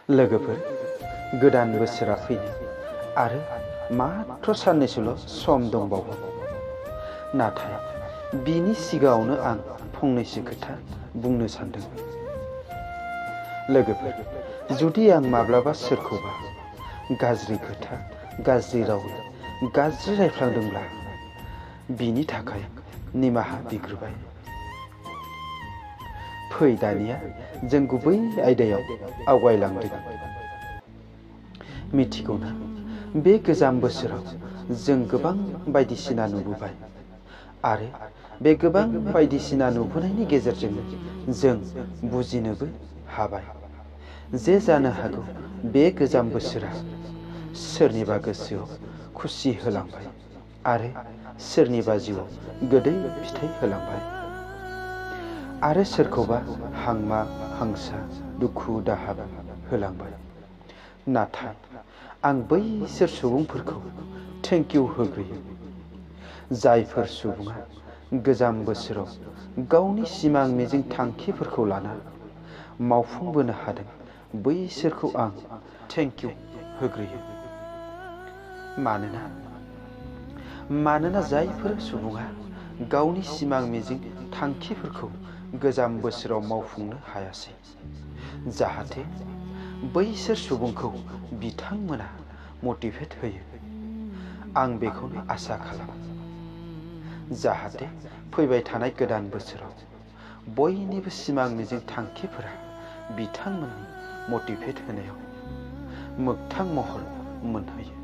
लोगोफोर, गोदान बोसोरा फैनो आरो मात्र साननैसोल' सम दंबावो। नाथाय बिनि सिगाङावनो आं फंनैसो खोथा बुंनो सानदों। लोगोफोर, जुदि आं माब्लाबा सोरखौबा गाज्रि खोथा, गाज्रि राव, गाज्रि रायफ्लांदोंब्ला बिनि थाखाय निमाहा बिग्रोबाय। फै दानिया जों गुबै आयदायाव आवगायलांदों। मिथिगौना, बे गोजाम बोसोराव जों गोबां बायदिसिना नुबोबाय आरो बे गोबां बायदिसिना नुबोनायनि गेजेरजोंनो जों बुजिनोबो हाबाय जे जानो हागौ बे गोजाम बोसोरा सोरनिबा गोसोआव खुसि होलांबाय आरो सोरनिबा जिउआव गोदै फिथाइ होलांबाय आरो सोरखौबा हांमा हांसा दुखु दाहा होलांबाय। नाथाय आं बैसोर सुबुंफोरखौ थेंक इउ होग्रोयो, जायफोर सुबुङा गोजाम बोसोराव गावनि सिमां मिजिं थांखिफोरखौ लाना मावफुंबोनो हादों। बैसोरखौ आं थेंक इउ होग्रोयो। मानोना जायफोर सुबुङा गावनि सिमां मिजिं थांखिफोरखौ गोजाम बोसोराव मावफुंनो हायासै, जाहाथे बैसोर सुबुंखौ बिथांमोना मटिभेट होयो। आं बेखौनो आसा खालामो, जाहाथे फैबाय थानाय गोदान बोसोराव बयनिबो सिमां मिजिं थांखिफोरा बिथांमोननि मटिभेट होनायाव मोगथां महर मोनहैयो।